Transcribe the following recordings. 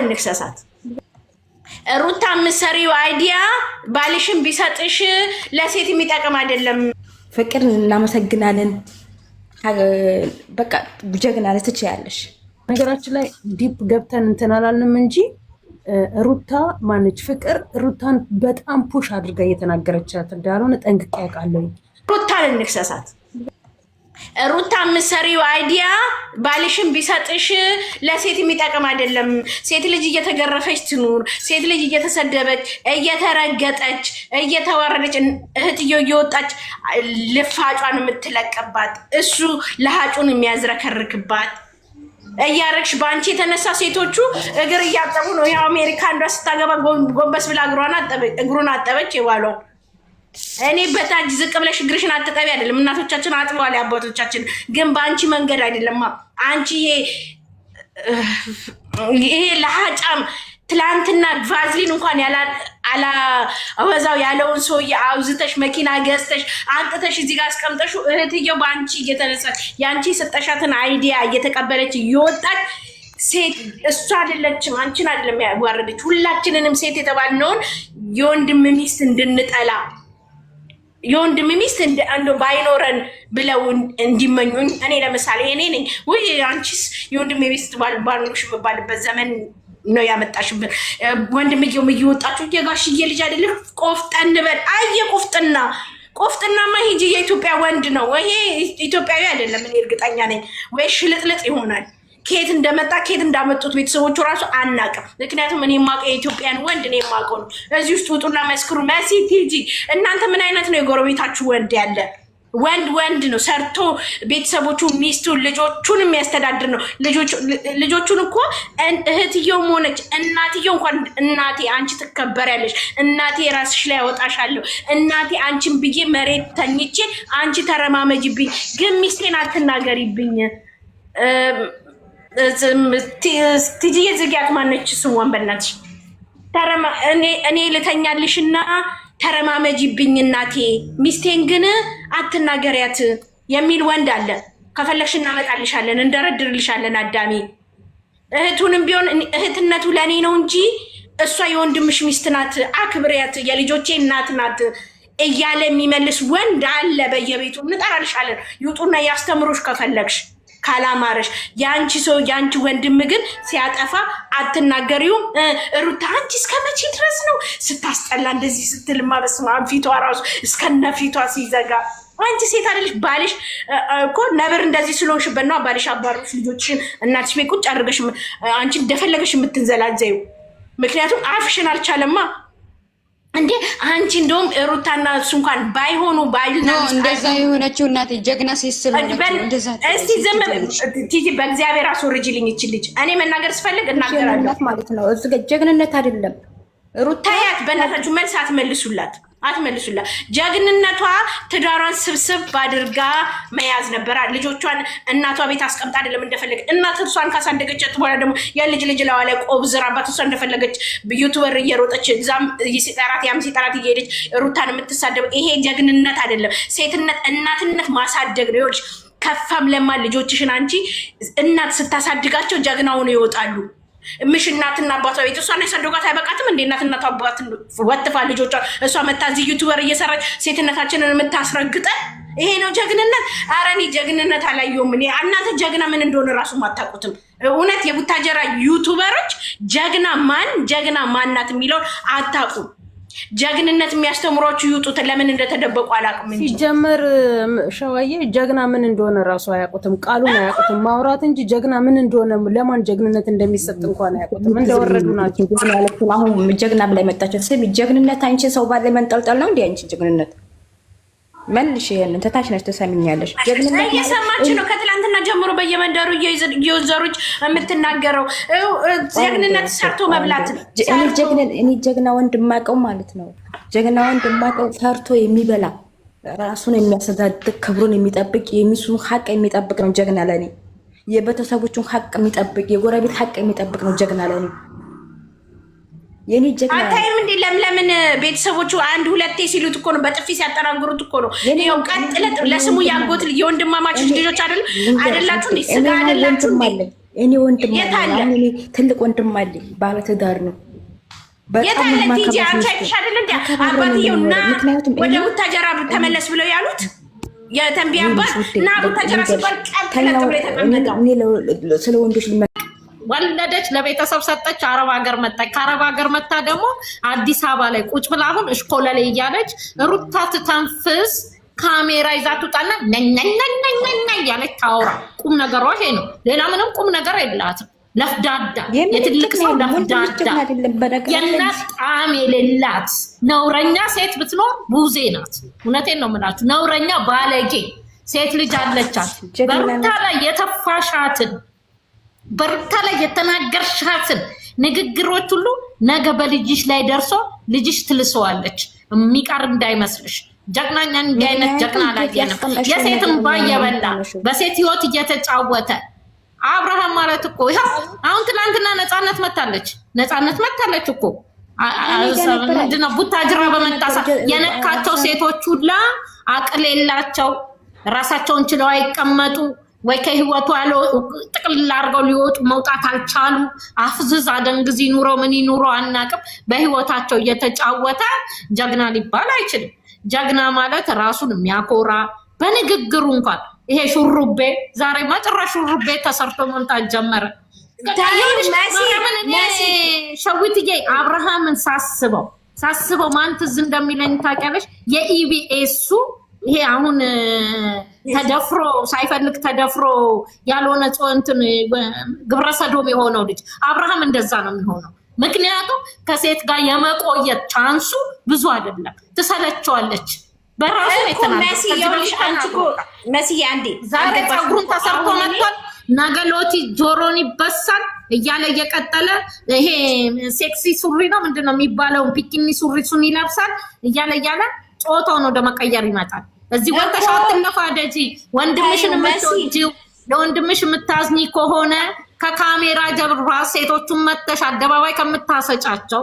እንክሰሳት። ሩታ፣ የምትሰሪው idea ባልሽን ቢሰጥሽ ለሴት የሚጠቅም አይደለም። ፍቅር እናመሰግናለን። በቃ ጀግና ነሽ፣ ትችያለሽ። ነገራችን ላይ deep ገብተን እንትን አላልንም እንጂ ሩታ ማነች ፍቅር ሩታን በጣም push አድርጋ እየተናገረቻት እንዳልሆነ ጠንቅቄ አውቃለሁ። ሩታን እንክሰሳት። ሩታ፣ የምትሰሪው idea ባልሽን ቢሰጥሽ ለሴት የሚጠቅም አይደለም። ሴት ልጅ እየተገረፈች ትኑር። ሴት ልጅ እየተሰደበች፣ እየተረገጠች፣ እየተዋረደች፣ እህትየው እየወጣች ልፋጯን የምትለቅባት፣ እሱ ለሀጩን የሚያዝረከርክባት እያረግሽ በአንቺ የተነሳ ሴቶቹ እግር እያጠቡ ነው። ያው አሜሪካ አንዷ ስታገባ ጎንበስ ብላ እግሩን አጠበች የባሏን። እኔ በታች ዝቅ ብለሽ እግርሽን አትጠቢ አይደለም። እናቶቻችን አጥበዋል፣ አባቶቻችን ግን በአንቺ መንገድ አይደለም። አንቺ ይሄ ለሀጫም ትላንትና ቫዝሊን እንኳን አላወዛው ያለውን ሰውዬ አውዝተሽ፣ መኪና ገዝተሽ አንጥተሽ እዚህ ጋር አስቀምጠሽ፣ እህትየው በአንቺ እየተነሳች የአንቺ የሰጠሻትን idea እየተቀበለች እየወጣች፣ ሴት እሷ አይደለችም፣ አንቺን አይደለም ያዋረደች፣ ሁላችንንም ሴት የተባልነውን የወንድም ሚስት እንድንጠላ፣ የወንድም ሚስት እንደ ባይኖረን ብለው እንዲመኙ። እኔ ለምሳሌ እኔ ነኝ ወይ አንቺስ የወንድም ሚስት ባልኖርሽ የምባልበት ዘመን ነው ያመጣሽብን። ወንድምየውም እየወጣችሁ የጋሽዬ ልጅ አይደለም፣ ቆፍጠን በል። አየ ቆፍጥና፣ ቆፍጥናማ ሂጂ፣ የኢትዮጵያ ወንድ ነው ይሄ፣ ኢትዮጵያዊ አይደለም። እኔ እርግጠኛ ነኝ ወይ ሽልጥልጥ ይሆናል። ከየት እንደመጣ፣ ከየት እንዳመጡት ቤተሰቦቹ ራሱ አናቅም። ምክንያቱም እኔ የማውቀው የኢትዮጵያን ወንድ እኔ የማውቀው ነው። እዚህ ውስጥ ውጡና መስክሩ። መሲ፣ ቲጂ፣ እናንተ ምን አይነት ነው የጎረቤታችሁ ወንድ ያለ? ወንድ ወንድ ነው። ሰርቶ ቤተሰቦቹ፣ ሚስቱን፣ ልጆቹን የሚያስተዳድር ነው። ልጆቹን እኮ እህትየውም ሆነች እናትየው እንኳን እናቴ አንቺ ትከበሪያለሽ፣ እናቴ ራስሽ ላይ ያወጣሻለሁ፣ እናቴ አንቺን ብዬ መሬት ተኝቼ አንቺ ተረማመጅብኝ፣ ግን ሚስቴን አትናገሪብኝ። ቲጂዬ ዝጊያት። ማነች ስሟን በእናትሽ? እኔ ልተኛልሽና ተረማመጂብኝ እናቴ፣ ሚስቴን ግን አትናገሪያት የሚል ወንድ አለ። ከፈለግሽ እናመጣልሻለን፣ እንደረድርልሻለን። አዳሚ እህቱንም ቢሆን እህትነቱ ለእኔ ነው እንጂ እሷ የወንድምሽ ሚስት ናት፣ አክብሪያት፣ የልጆቼ እናት ናት እያለ የሚመልስ ወንድ አለ በየቤቱ። እንጠራልሻለን፣ ይውጡና ያስተምሩሽ ከፈለግሽ ካላማረሽ። የአንቺ ሰው፣ የአንቺ ወንድም ግን ሲያጠፋ አትናገሪውም። ሩታ፣ አንቺ እስከ መቼ ድረስ ነው ስታስጠላ እንደዚህ ስትልማ፣ በስመ አብ፣ ፊቷ ራሱ እስከነ ፊቷ ሲዘጋ። አንቺ ሴት አይደለሽ? ባልሽ እኮ ነብር እንደዚህ ስለሆንሽበት ነው ባልሽ አባሮሽ ልጆችሽን እናትሽ ቤት ቁጭ አድርገሽ አንቺ እንደፈለገሽ የምትንዘላዘዩ። ምክንያቱም አፍሽን አልቻለማ እንዴ አንቺ። እንደውም ሩታና እሱ እንኳን ባይሆኑ ባይልና እንደዛ የሆነችው እናቴ ጀግና ሴት ስለሆነች እንደዛ። እስቲ ዝም ቲጂ፣ በእግዚአብሔር አስወርጂልኝ ይችል ልጅ። እኔ መናገር ስፈልግ እናገራለሁ ማለት ነው። እዚህ ጋር ጀግንነት አይደለም። ሩታ ያት፣ በእናታችሁ መልስ አትመልሱላት፣ አትመልሱላት። ጀግንነቷ ትዳሯን ስብስብ አድርጋ መያዝ ነበራ። ልጆቿን እናቷ ቤት አስቀምጣ አይደለም እንደፈለገ። እናት እርሷን ካሳደገቻት በኋላ ደግሞ የልጅ ልጅ ለዋ ላይ ቆብ ዝራባት እሷ እንደፈለገች YouTuber እየሮጠች እዛም ሲጠራት ያም ሲጠራት እየሄደች ሩታን የምትሳደበው ይሄ ጀግንነት አይደለም። ሴትነት እናትነት ማሳደግ ነው። ይኸውልሽ፣ ከፋም ለማ ልጆችሽን አንቺ እናት ስታሳድጋቸው ጀግና ሆነው ይወጣሉ። ምሽ እናትና አባቷ ቤት እሷን ያሳደጓት አይበቃትም እንዴ? እናትና አባት ወጥፋ ልጆቿ እሷ መታ እዚህ YouTuber እየሰራች ሴትነታችንን የምታስረግጠን ይሄ ነው ጀግንነት? ኧረ እኔ ጀግንነት አላየሁም። እኔ እናንተ ጀግና ምን እንደሆነ እራሱ አታውቁትም። እውነት የቡታጀራ YouTuber ኦች ጀግና ማን፣ ጀግና ማናት የሚለውን አታውቁም። ጀግንነት የሚያስተምሯችሁ ይውጡት። ለምን እንደተደበቁ አላውቅም እንጂ። ሲጀመር ሸዋዬ ጀግና ምን እንደሆነ እራሱ አያውቁትም። ቃሉን አያውቁትም። ማውራት እንጂ ጀግና ምን እንደሆነ፣ ለማን ጀግንነት እንደሚሰጥ እንኳን አያውቁትም። እንደወረዱ ናቸው። አሁን ጀግና ብላ የመጣቸው፣ ስሚ፣ ጀግንነት አንቺ ሰው ባለ መንጠልጠል ነው እንዲ አንቺ ጀግንነት? መልሽ። ይሄንን ተታች ነች፣ ትሰሚኛለሽ። ጀግንነት እየሰማች ነው። ከትላንትና ጀምሮ በየመንደሩ እየወዘሮች የምትናገረው ጀግንነት ሰርቶ መብላት ነው። እኔ ጀግና ወንድ የማውቀው ማለት ነው፣ ጀግና ወንድ የማውቀው ሰርቶ የሚበላ፣ ራሱን የሚያስተዳድር፣ ክብሩን የሚጠብቅ፣ የሚስቱን ሀቅ የሚጠብቅ ነው ጀግና ለኔ። የቤተሰቦቹን ሀቅ የሚጠብቅ፣ የጎረቤት ሀቅ የሚጠብቅ ነው ጀግና ለኔ። የኔ ጀግና አታይም እንዴ? ለምለምን ቤተሰቦቹ አንድ ሁለቴ ሲሉት እኮ ነው፣ በጥፊ ሲያጠራግሩት እኮ ነው። ይኸው ቀጥ ለጥ ለስሙ ያጎት የወንድማማቾች ልጆች አይደል? አይደላችሁ እንዴ? ስጋ አይደላችሁ እንዴ? እኔ ወንድም አለ፣ ትልቅ ወንድም አለኝ፣ ባለትዳር ነው። የት አለ ቲጂ? አንቺ አይተሽ አይደል እንደ አባትየው እና ወደ ቡታጀራ ተመለስ ብለው ያሉት የተንቢ አባት እና ቡታጀራ ሲባል ቀጥ ለጥ ብሎ የተቀመጠው። ስለ ወንዶች ወለደች፣ ለቤተሰብ ሰጠች፣ አረብ ሀገር መጣች። ከአረብ ሀገር መታ ደግሞ አዲስ አበባ ላይ ቁጭ ብላ አሁን እሽኮለሌ እያለች ሩታ ትተንፍስ፣ ካሜራ ይዛ ትውጣና ነነነነነነ እያለች ታወራ። ቁም ነገሯ ይሄ ነው። ሌላ ምንም ቁም ነገር የላትም። ለፍዳዳ፣ የትልቅ ሰው ለፍዳዳ፣ የእናት ጣዕም የሌላት ነውረኛ ሴት ብትኖር ቡዜ ናት። እውነቴን ነው የምላችሁ። ነውረኛ ባለጌ ሴት ልጅ አለቻት። በሩታ ላይ የተፋሻትን፣ በሩታ ላይ የተናገርሻትን ንግግሮች ሁሉ ነገ በልጅሽ ላይ ደርሶ ልጅሽ ትልሰዋለች። የሚቀር እንዳይመስልሽ። ጀግናኛ እንዲህ አይነት ጀግና አላየንም። የሴት እንባ እየበላ በሴት ህይወት እየተጫወተ አብርሃም ማለት እኮ ይኸው አሁን ትናንትና ነፃነት መታለች፣ ነፃነት መታለች እኮ። ምንድነው ቡታጅራ በመጣሳ የነካቸው ሴቶች ሁላ አቅል የላቸው፣ ራሳቸውን ችለው አይቀመጡ ወይ ከህይወቱ ያለው ጥቅልል አድርገው ሊወጡ መውጣት አልቻሉ። አፍዝዝ አደንግዝ ይኑረው ምን ይኑረው አናቅም። በህይወታቸው እየተጫወተ ጀግና ሊባል አይችልም። ጀግና ማለት ራሱን የሚያኮራ በንግግሩ እንኳን ይሄ ሹሩቤ ዛሬማ ጭራሽ ሹሩቤ ተሰርቶ መምጣት ጀመረ። ሸዊትዬ አብርሃምን ሳስበው ማን ትዝ እንደሚለኝ ታውቂያለሽ? የኢቢኤሱ ይሄ አሁን ተደፍሮ ሳይፈልግ ተደፍሮ ያልሆነ እንትን ግብረሰዶም የሆነው ልጅ አብርሃም እንደዛ ነው የሚሆነው። ምክንያቱም ከሴት ጋር የመቆየት chance ኡ ብዙ አይደለም፣ ትሰለቸዋለች። በራሱ መስዬ አንዴ ዛሬ ፀጉሩን ተሰርቶ መጥቷል። ነገ ሎቲ ጆሮን ይበሳል እያለ እየቀጠለ ይሄ ሴክሲ ሱሪ ነው ምንድን ነው የሚባለውን bikini ሱሪ እሱን ይለብሳል እያለ እያለ ጾታውን ወደ መቀየር ይመጣል። እዚህ ወጥተሽ አትነፋደጂ። ወንድምሽን የምትወጂው ለወንድምሽ የምታዝኒ ከሆነ ከካሜራ ጀርባ ሴቶቹን መተሽ አደባባይ ከምታሰጫቸው፣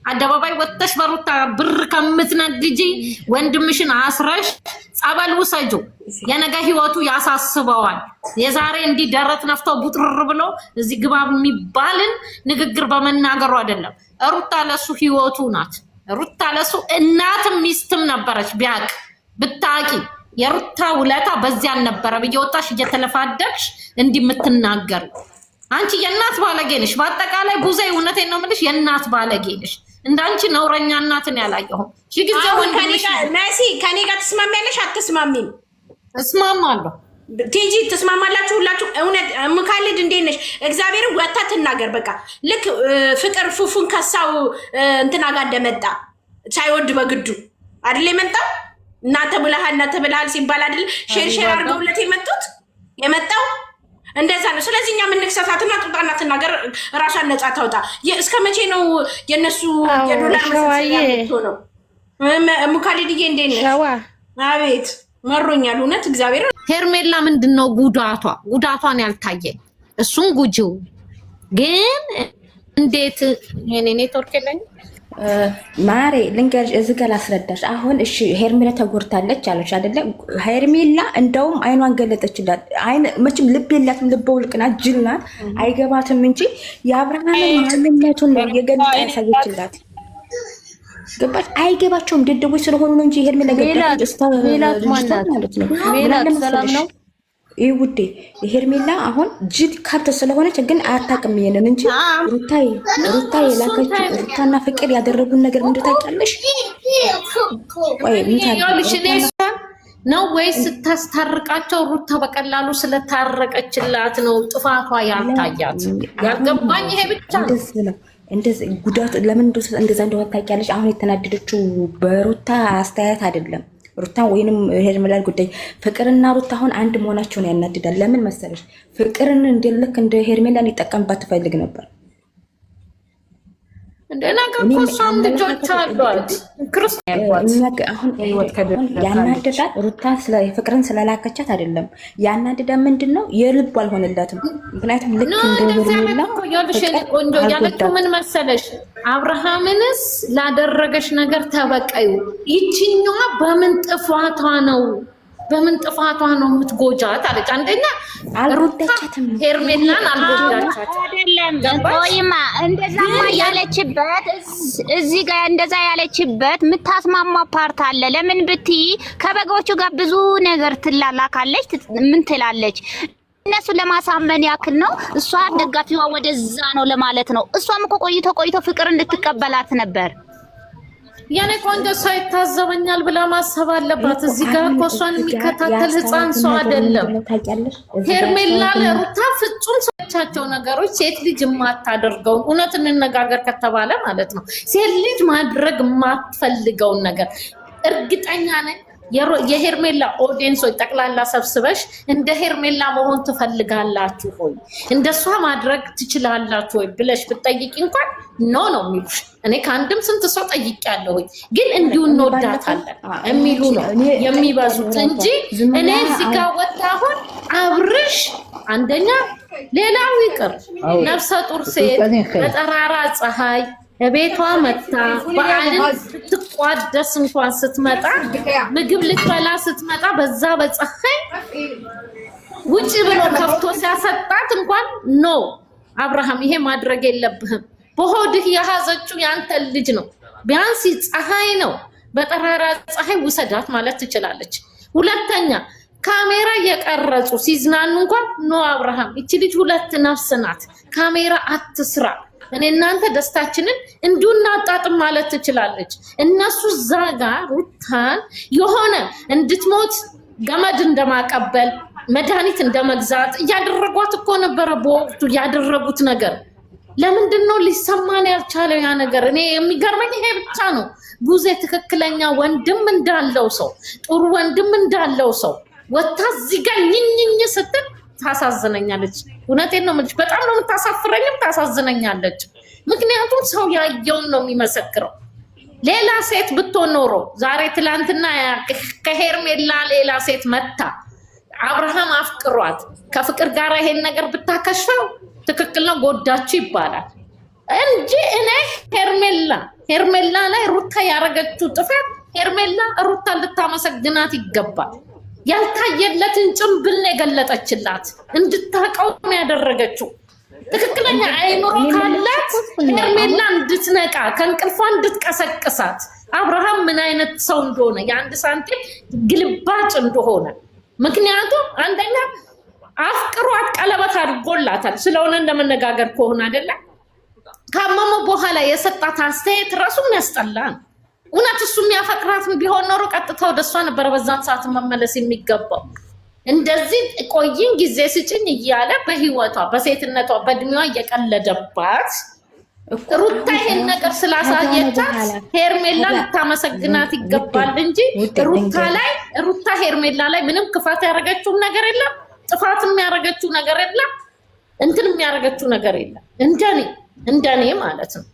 አደባባይ ወጥተሽ በሩታ ብር ከምትነግጂ ወንድምሽን አስረሽ ጸበል ውሰጁ። የነገ ህይወቱ ያሳስበዋል። የዛሬ እንዲህ ደረት ነፍቶ ቡጥርር ብሎ እዚህ ግባብ የሚባልን ንግግር በመናገሩ አይደለም። ሩታ ለሱ ህይወቱ ናት። ሩታ ለሱ እናትም ሚስትም ነበረች። ቢያቅ ብታቂ የሩታ ውለታ በዚያ አልነበረም። እየወጣሽ እየተለፋደግሽ እንዲህ የምትናገሩ አንቺ የእናት ባለጌ ነሽ። በአጠቃላይ ቡዜ እውነቴን ነው የምልሽ፣ የእናት ባለጌ ነሽ። እንዳንቺ ነውረኛ እናትን ያላየሁም። ሺ ጊዜ ወንድምሽ መሲ ከኔ ጋር ትስማሚያለሽ አትስማሚም? እስማማለሁ። ቲጂ ትስማማላችሁ ሁላችሁ? እውነት ሙካልድ እንዴት ነሽ? እግዚአብሔርን ወታ ትናገር። በቃ ልክ ፍቅር ፉፉን ከሳው እንትና ጋር እንደመጣ ሳይወድ በግዱ አይደል የመጣው? እናተ ብለሃል እናተ ብለሃል ሲባል አይደል share share አድርገውለት የመጡት የመጣው እንደዛ ነው። ስለዚህ እኛ የምንክሰሳትና ጡጣና ትናገር፣ ራሷን ነፃ ታውጣ። እስከ መቼ ነው የእነሱ የዶላር መሰብሰቢያ ነው? ሙካሊድዬ እንዴት ነሽ? አቤት መሮኛል። እውነት እግዚአብሔር። ሄርሜላ ምንድን ነው ጉዳቷ? ጉዳቷን ያልታየኝ እሱን ጉጂው ግን እንዴት እኔ ኔትወርክ የለኝም። ማሬ ልንገርሽ፣ እዚህ ጋር ላስረዳሽ። አሁን እሺ ሄርሜላ ተጎድታለች አለች አይደለ? ሄርሜላ እንደውም አይኗን ገለጠችላት። አይን መቼም ልብ የላትም፣ ልበ ውልቅ ናት፣ ጅል ናት፣ አይገባትም እንጂ የአብርሃምን ማንነቱን ነው የገለጠ ያሳየችላት። ገባች? አይገባቸውም፣ ደደቦች ስለሆኑ ነው እንጂ ሄርሜላ ገባች ማለት ነው። ምን አለ መሰለሽ ይህ ውዴ ሄርሜላ አሁን ጅል ከብት ስለሆነች ግን አታውቅም ይሄንን እንጂ ሩታዬ ሩታ የላከችው ሩታና ፍቅር ያደረጉን ነገር ምንድን ታውቂያለሽ? ቆይ ነው ወይስ ስታስታርቃቸው ሩታ በቀላሉ ስለታረቀችላት ነው ጥፋቷ ያልታያት? ያልገባኝ ይሄ ብቻ ነው። እንደዚህ ጉዳቱ ለምን እንደዛ እንደሆነ ታውቂያለሽ? አሁን የተናደደችው በሩታ አስተያየት አይደለም። ሩታ ወይንም ሄርሜላን ጉዳይ ፍቅርና ሩታ አሁን አንድ መሆናቸውን ያናድዳል። ለምን መሰለሽ? ፍቅርን እንደልክ እንደ ሄርሜላን ሊጠቀምባት ትፈልግ ነበር። ያናደዳት ሩታ ፍቅርን ስለላከቻት አይደለም። ያናደዳት ምንድን ነው የልቡ አልሆነላትም። ምክንያቱም ልክ እንደ ሄርሜላ ቆንጆ ያለችው ምን መሰለሽ፣ አብርሃምንስ ላደረገሽ ነገር ተበቀዩ። ይችኛዋ በምን ጥፋቷ ነው? በምን ጥፋቷ ነው የምትጎጃት አለች። አንደኛ ሩታ አልጎዳቻትም። ሄርሜላን አልጎዳቻትም። አይደለም ገባች? ቆይማ፣ እንደዛማ ያለችበት እዚህ ጋር እንደዛ ያለችበት የምታስማማ part አለ። ለምን ብትይ ከበጎቹ ጋር ብዙ ነገር ትላላካለች፣ ምን ትላለች? እነሱን ለማሳመን ያክል ነው። እሷ ደጋፊዋ ወደዛ ነው ለማለት ነው። እሷም እኮ ቆይቶ ቆይቶ ፍቅር እንድትቀበላት ነበር። የኔ ቆንጆ ሰው ይታዘበኛል ብላ ማሰብ አለባት። እዚህ ጋር እኮ እሷን የሚከታተል ህፃን ሰው አይደለም። ታውቂያለሽ፣ እዚህ ጋር ሄርሜላ ያስተዋልኩት ለሩታ ፍጹም ሰቻቸው ነገሮች ሴት ልጅ የማታደርገውን እውነት እንነጋገር ከተባለ ማለት ነው፣ ሴት ልጅ ማድረግ የማትፈልገውን ነገር እርግጠኛ ነኝ። የሄርሜላ audience ኦች ጠቅላላ ሰብስበሽ እንደ ሄርሜላ መሆን ትፈልጋላችሁ ሆይ፣ እንደሷ ማድረግ ትችላላችሁ ወይ ብለሽ ብትጠይቂ እንኳን no ነው የሚሉሽ። እኔ ከአንድም ስንት ሰው ጠይቄያለሁኝ፣ ግን እንዲሁ እንወዳታለን የሚሉ ነው የሚበዙት እንጂ እኔ እዚህ ጋር ወጥታ አሁን አብርሽ አንደኛ ሌላው ይቅር ነፍሰ ጡር ሴት በጠራራ ፀሐይ ቤቷ መታ በዓልን ልትቋደስ እንኳን ስትመጣ፣ ምግብ ልትበላ ስትመጣ በዛ በፀሐይ ውጭ ብሎ ከፍቶ ሲያሰጣት እንኳን no አብርሃም ይሄ ማድረግ የለብህም። በሆድህ የያዘችው ያንተን ልጅ ነው። ቢያንስ ፀሐይ ነው፣ በጠራራ ፀሐይ ውሰዳት ማለት ትችላለች። ሁለተኛ ካሜራ እየቀረጹ ሲዝናኑ እንኳን no አብርሃም፣ ይቺ ልጅ ሁለት ነፍስ ናት፣ ካሜራ አትስራ። እኔ እናንተ ደስታችንን እንዲሁ እናጣጥም ማለት ትችላለች። እነሱ እዛ ጋ ሩታን የሆነ እንድትሞት ገመድ እንደማቀበል መድኃኒት እንደመግዛት እያደረጓት እኮ ነበረ በወቅቱ ያደረጉት ነገር። ለምንድን ነው ሊሰማን ያልቻለው ያ ነገር? እኔ የሚገርመኝ ይሄ ብቻ ነው። ጉዜ ትክክለኛ ወንድም እንዳለው ሰው፣ ጥሩ ወንድም እንዳለው ሰው ወታ እዚህ ጋር ኝኝኝ ስትል ታሳዝነኛለች። እውነቴን ነው የምልሽ። በጣም ነው የምታሳፍረኝም ታሳዝነኛለች። ምክንያቱም ሰው ያየውን ነው የሚመሰክረው። ሌላ ሴት ብትሆን ኖሮ ዛሬ ትላንትና ከሄርሜላ ሌላ ሴት መታ አብርሃም አፍቅሯት ከፍቅር ጋር ይሄን ነገር ብታከሽፈው ትክክል ነው፣ ጎዳችሁ ይባላል እንጂ እኔ ሄርሜላ ላይ ሩታ ያደረገችው ጥፋት ሄርሜላ ሩታ ልታመሰግናት ይገባል። ያልታየለትን ጭንብል ነው የገለጠችላት፣ እንድታቀው ነው ያደረገችው። ትክክለኛ አይምሮ ካላት ሄርሜላ እንድትነቃ ከእንቅልፏ እንድትቀሰቅሳት አብርሃም ምን አይነት ሰው እንደሆነ፣ የአንድ ሳንቲም ግልባጭ እንደሆነ። ምክንያቱም አንደኛ አፍቅሯት ቀለበት አድርጎላታል። ስለሆነ እንደመነጋገር ከሆነ አይደለም ካመመ በኋላ የሰጣት አስተያየት ራሱ የሚያስጠላ ነው። እውነት እሱ የሚያፈቅራት ቢሆን ኖሮ ቀጥታ ወደ እሷ ነበረ በዛን ሰዓት መመለስ የሚገባው። እንደዚህ ቆይኝ ጊዜ ስጭኝ እያለ በህይወቷ፣ በሴትነቷ፣ በእድሜዋ እየቀለደባት ሩታ ይሄን ነገር ስላሳየቻት ሄርሜላ ልታመሰግናት ይገባል እንጂ ሩታ ላይ ሩታ ሄርሜላ ላይ ምንም ክፋት ያደረገችውም ነገር የለም፣ ጥፋት የሚያደረገችው ነገር የለም፣ እንትን የሚያደረገችው ነገር የለም። እንደኔ ማለት ነው።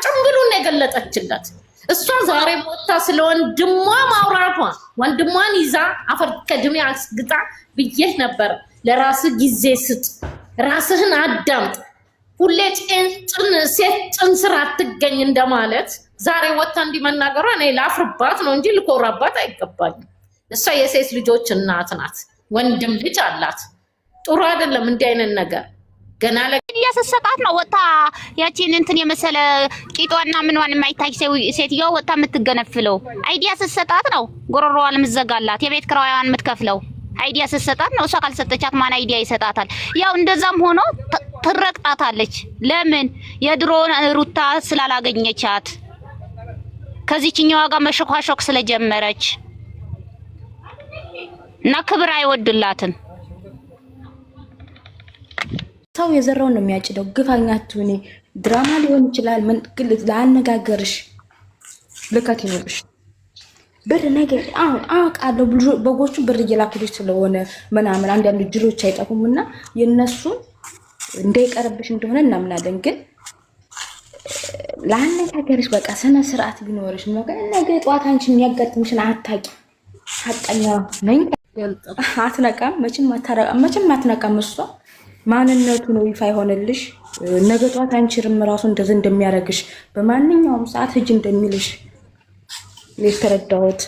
ጭምብሉን የገለጠችለት እሷ ዛሬ ሞታ ስለ ወንድሟ ማውራቷ ወንድሟን ይዛ አፈር ከድሜ አስግጣ ብዬህ ነበር። ለራስህ ጊዜ ስጥ፣ ራስህን አዳምጥ። ሁሌ ሴት ጭን ስር አትገኝ እንደማለት ዛሬ ወታ እንዲህ መናገሯ እኔ ላፍርባት ነው እንጂ ልኮራባት አይገባኝም። እሷ የሴት ልጆች እናት ናት፣ ወንድም ልጅ አላት። ጥሩ አይደለም እንዲህ አይነት ነገር ገና idea ስትሰጣት ነው ወጥታ ያቺን እንትን የመሰለ ቂጧና ምንዋን የማይታይ ሴትዮዋ ወጥታ የምትገነፍለው። Idea ስትሰጣት ነው ጎሮሮዋን የምትዘጋላት፣ የቤት ኪራዋን የምትከፍለው። Idea ስትሰጣት ነው። እሷ ካልሰጠቻት ማን idea ይሰጣታል? ያው እንደዛም ሆኖ ትረቅጣታለች። ለምን? የድሮን ሩታ ስላላገኘቻት ከዚችኛዋ ጋር መሸኳሾክ ስለጀመረች እና ክብር አይወድላትም። ሰው የዘራውን ነው የሚያጭደው። ግፋኛ አትሁኒ። ድራማ ሊሆን ይችላል። ምን ግን ለአነጋገርሽ ልከት ይኖርሽ። ብር ነገር አውቃለሁ። በጎቹ ብር እየላኩልሽ ስለሆነ ምናምን አንዳንድ ጅሎች አይጠፉም እና የእነሱን እንዳይቀርብሽ እንደሆነ እናምናለን። ግን ለአነጋገርሽ በቃ ስነ ስርዓት ቢኖርሽ ነገ ጠዋት አንቺ የሚያጋጥምሽን አታውቂም። ሀቀኛ ነኝ አትነቃም፣ መቼም አትነቃም። እሷ ማንነቱ ነው ይፋ ይሆንልሽ። ነገ ጠዋት አንቺንም ራሱ እንደዚህ እንደሚያደርግሽ በማንኛውም ሰዓት ሂጅ እንደሚልሽ የተረዳሁት።